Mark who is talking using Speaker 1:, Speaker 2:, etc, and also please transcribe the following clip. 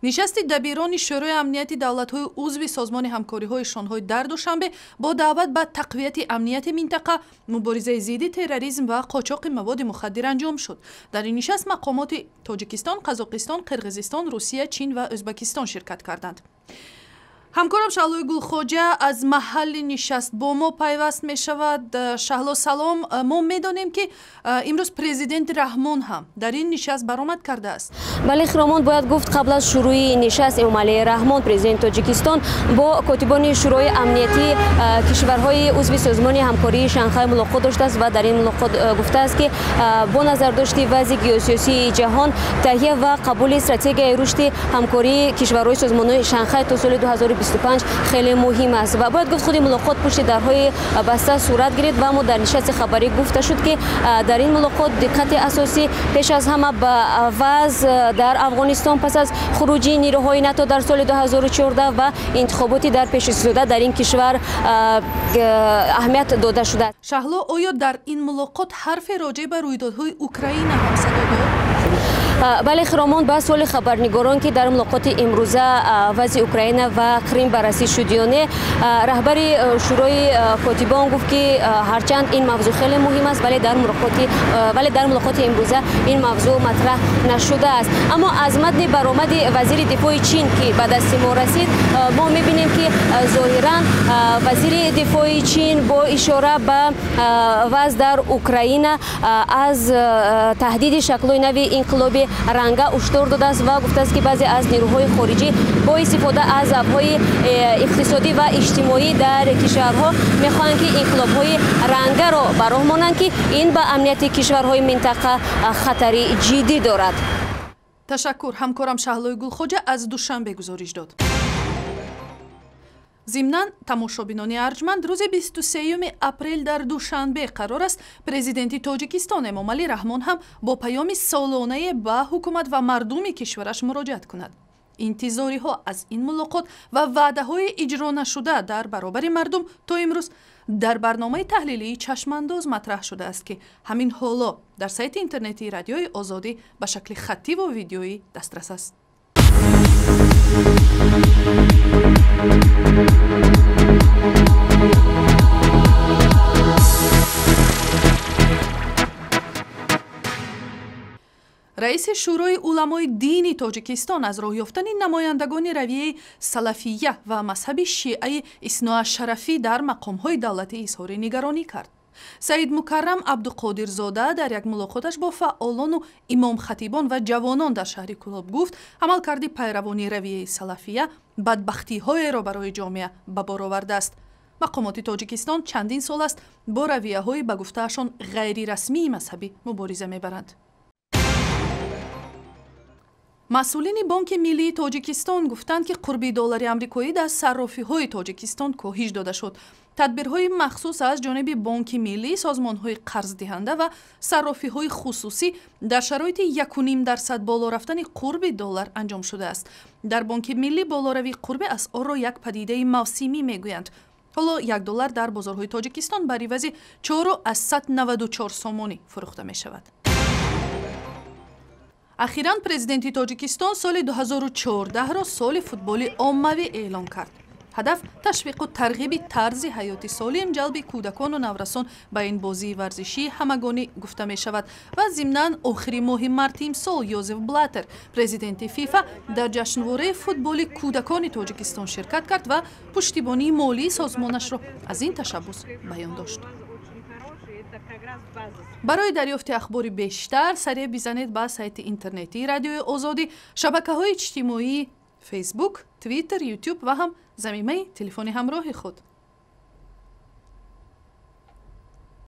Speaker 1: Нишасти дабирони Шӯрои амнияти давлатҳои узви Созмони ҳамкориҳои Шонҳой дар Душанбе бо даъват ба тақвияти амнияти минтақа, муборизаи зидди терроризм ва қочоқи маводи мухаддир анҷом шуд. Дар ин нишаст мақомоти Тоҷикистон, Қазоқистон, Қирғизистон, Русия, Чин ва Ӯзбекистон ширкат карданд. Ҳамкорам Шаҳлои Гулхоҷа аз маҳалли нишаст бо мо пайваст мешавад. Шаҳло, салом. Мо медонем, ки имрӯз президент Раҳмон ҳам дар ин нишаст баромад кардааст.
Speaker 2: Бале, Хиромон, бояд гуфт, қабл аз шурӯи нишаст Эмомалӣ Раҳмон, президенти Тоҷикистон, бо котибони Шӯрои амниятии кишварҳои узви Созмони ҳамкории Шанхай мулоқот доштааст ва дар ин мулоқот гуфтааст, ки бо назардошти вазъи геосиёсии ҷаҳон таҳия ва қабули стратегияи рушди ҳамкории кишварҳои Созмони Шанхай то соли 2025 хеле муҳим аст. Ва бояд гуфт, худи мулоқот пушти дарҳои баста сурат гирифт ва аммо дар нишасти хабарӣ гуфта шуд, ки дар ин мулоқот диққати асосӣ пеш аз ҳама ба вазъ дар Афғонистон пас аз хуруҷи нерӯҳои НАТО дар соли 2014 ва интихоботи дар пеш истода дар ин кишвар аҳамият дода шудааст.
Speaker 1: Шаҳло, оё дар ин мулоқот ҳарфе роҷеъ ба рӯйдодҳои Украина ҳам садо дод?
Speaker 2: Бале, Хиромон, ба суоли хабарнигорон, ки дар мулоқоти имрӯза вазъи Украина ва Крим баррасӣ шуд ё не, раҳбари Шӯрои котибон гуфт, ки ҳарчанд ин мавзӯъ хеле муҳим аст, вале дар мулоқоти имрӯза ин мавзӯъ матраҳ нашудааст. Аммо аз матни баромади вазири дифои Чин, ки ба дасти мо расид, мо мебинем, ки зоҳиран вазири дифои Чин бо ишора ба вазъ дар Украина аз таҳдиди шаклҳои нави инқилоби ранга ҳушдор додааст ва гуфтааст, ки баъзе аз нерӯҳои хориҷӣ бо истифода аз заъфҳои иқтисодӣ ва иҷтимоӣ дар кишварҳо мехоҳанд, ки инқилобҳои рангаро ба роҳ монанд, ки ин ба амнияти кишварҳои минтақа хатари ҷиддӣ дорад.
Speaker 1: Ташаккур. Ҳамкорам Шаҳлои Гулхоҷа аз Душанбе гузориш дод. Зимнан, тамошобинони арҷманд, рӯзи 23 апрел дар Душанбе қарор аст президенти Тоҷикистон Эмомалӣ Раҳмон ҳам бо паёми солонае ба ҳукумат ва мардуми кишвараш муроҷиат кунад. Интизориҳо аз ин мулоқот ва ваъдаҳои иҷро нашуда дар баробари мардум то имрӯз дар барномаи таҳлилии «Чашмандоз» матраҳ шудааст, ки ҳамин ҳоло дар сайти интернетии Радиои Озодӣ ба шакли хаттиву видеоӣ дастрас аст. Раиси Шӯрои уламои дини Тоҷикистон аз роҳ ёфтани намояндагони равияи салафия ва мазҳаби шиаи исноашарафӣ дар мақомҳои давлатӣ изҳори нигаронӣ кард. Саид Мукаррам Абдуқодирзода дар як мулоқоташ бо фаъолону имомхатибон ва ҷавонон дар шаҳри Кӯлоб гуфт, амалкарди пайравони равияи салафия бадбахтиҳоеро барои ҷомеа ба бор овардааст. Мақомоти Тоҷикистон чандин сол аст бо равияҳои ба гуфтаашон ғайрирасмии мазҳабӣ мубориза мебаранд. Масъулини Бонки миллии Тоҷикистон гуфтанд, ки қурби доллари амрикоӣ дар саррофиҳои Тоҷикистон коҳиш дода шуд. Тадбирҳои махсус аз ҷониби Бонки миллӣ, созмонҳои қарздиҳанда ва саррофиҳои хусусӣ дар шароити 1,5% боло рафтани қурби доллар анҷом шудааст. Дар Бонки миллӣ болоравии қурби асъорро як падидаи мавсимӣ мегӯянд. Ҳоло 1 доллар дар бозорҳои Тоҷикистон бар ивази 4,94 сомонӣ фурӯхта мешавад. Ахиран президенти Тоҷикистон соли 2014-ро соли футболи оммавӣ эълон кард. Ҳадаф ташвиқу тарғиби тарзи ҳаёти солим, ҷалби кӯдакону наврасон ба ин бозии варзишии ҳамагонӣ гуфта мешавад. Ва зимнан охири моҳи марти имсол Йозеф Блатер, президенти ФИФА, дар ҷашнвораи футболи кӯдакони Тоҷикистон ширкат кард ва пуштибонии молии созмонашро аз ин ташаббус баён дошт. Барои дарёфти ахбори бештар саре бизанед ба сайти интернетии Радиои Озодӣ, шабакаҳои иҷтимоии Фейсбук, Твиттер, Ютуб ва ҳам замимаи телефони ҳамроҳи худ.